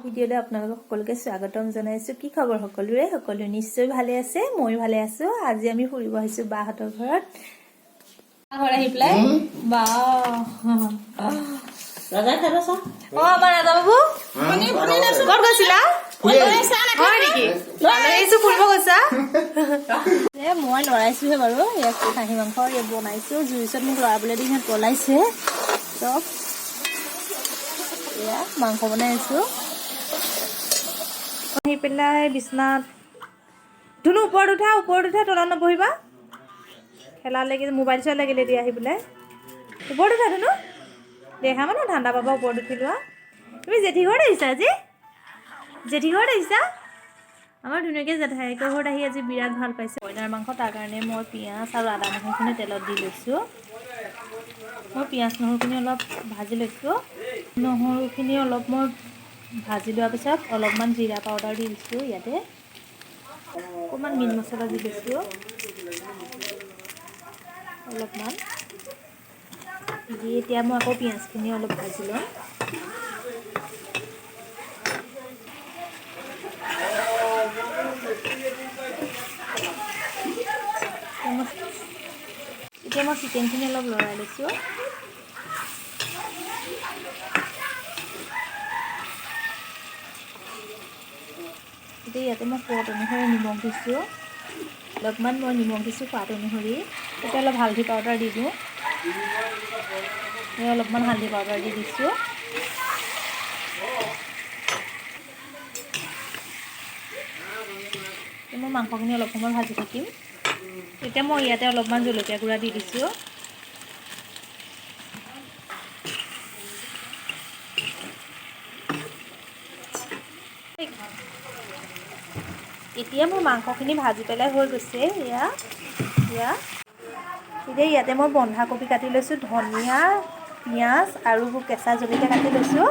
ভিডিঅ'লৈ আপোনালোকক সকলোকে স্বাগতম জনাইছোঁ। কি খবৰ সকলোৰে? সকলো নিশ্চয় ভালে আছে, ময়ো ভালে আছোঁ। আজি আমি ফুৰিব আহিছোঁ বাহঁতৰ ঘৰত। ঘৰ আহি পেলাই বা। ৰাজাই খাব চাহ। অ, আমাৰ ৰাজা বাবু, ক'ত গৈছিলা? হয় নেকি? আহিছো, ফুৰিব গৈছা? এ মই লৰাইছোহে বাৰু। ইয়াত খাহী মাংস ইয়াত বনাইছো। জুইৰ ওচৰত মোক লৰাবলৈ দি সিহঁত পলাইছে চব। এয়া মাংস বনাই আছো। আহি পেলাই বিচনাত। ধুনু, ওপৰত উঠা, ওপৰত উঠা, তলত নবহিবা। খেলা লাগিল, মোবাইল চোৱা লাগিলে। এতিয়া আহি পেলাই ওপৰত উঠা ধুনু। দেহা মানুহ ঠাণ্ডা পাবা, ওপৰত উঠি লোৱা। তুমি জেঠী ঘৰত আহিছা আজি? জেঠী ঘৰত আহিছা? আমাৰ ধুনীয়াকৈ জেঠাইকৰ ঘৰত আহি আজি বিৰাট ভাল পাইছে। ব্ৰইলাৰ মাংস, তাৰ কাৰণে মই পিঁয়াজ আৰু আদা নহৰুখিনি তেলত দি লৈছোঁ। মই পিঁয়াজ নহৰুখিনি অলপ ভাজি লৈছোঁ। নহৰুখিনি অলপ মই ভাজি লোৱাৰ পিছত অলপমান জিৰা পাউডাৰ দি দিছোঁ ইয়াতে। অকণমান মিট মছলা দি দিছোঁ অলপমান দি। এতিয়া মই আকৌ পিঁয়াজখিনি অলপ ভাজি ল'ম। এতিয়া মই চিকেনখিনি অলপ লৰাই লৈছোঁ। এতিয়া ইয়াতে মই সোৱাদ অনুসৰি নিমখ দিছোঁ। অলপমান মই নিমখ দিছোঁ সোৱাদ অনুসৰি। এতিয়া অলপ হালধি পাউডাৰ দি দিওঁ। এই অলপমান হালধি পাউডাৰ দি দিছোঁ। মই মাংসখিনি অলপ সময় ভাজি থাকিম। এতিয়া মই ইয়াতে অলপমান জলকীয়া গুড়া দি দিছোঁ। এতিয়া মোৰ মাংসখিনি ভাজি পেলাই হৈ গৈছে। এয়া এয়া এতিয়া ইয়াতে মই বন্ধাকবি কাটি লৈছোঁ, ধনিয়া, পিঁয়াজ আৰু কেঁচা জলকীয়া কাটি লৈছোঁ।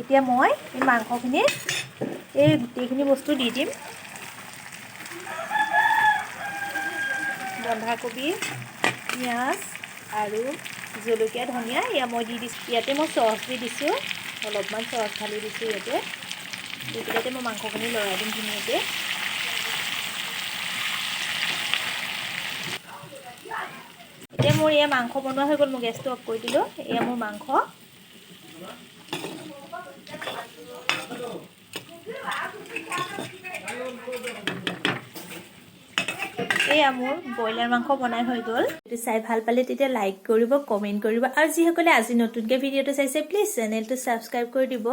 এতিয়া মই এই মাংসখিনিত এই গোটেইখিনি বস্তু দি দিম। বন্ধাকবি, পিঁয়াজ আৰু জলকীয়া, ধনিয়া এয়া মই দি দিছোঁ। ইয়াতে মই চচ দি দিছোঁ, অলপমান চচ ঢালি দিছোঁ ইয়াতে। দি পেলাই মই মাংসখিনি লৰাই দিম ধুনীয়াকৈ। এতিয়া মোৰ এয়া মাংস বনোৱা হৈ গ'ল। মই গেছটো অফ কৰি দিলোঁ। এয়া মোৰ মাংস। এয়া মোৰ ব্ৰইলাৰ মাংস বনাই হৈ গ'ল। এইটো চাই ভাল পালে তেতিয়া লাইক কৰিব, কমেণ্ট কৰিব আৰু যিসকলে আজি নতুনকৈ ভিডিঅ'টো চাইছে, প্লিজ চেনেলটো ছাবস্ক্ৰাইব কৰি দিব।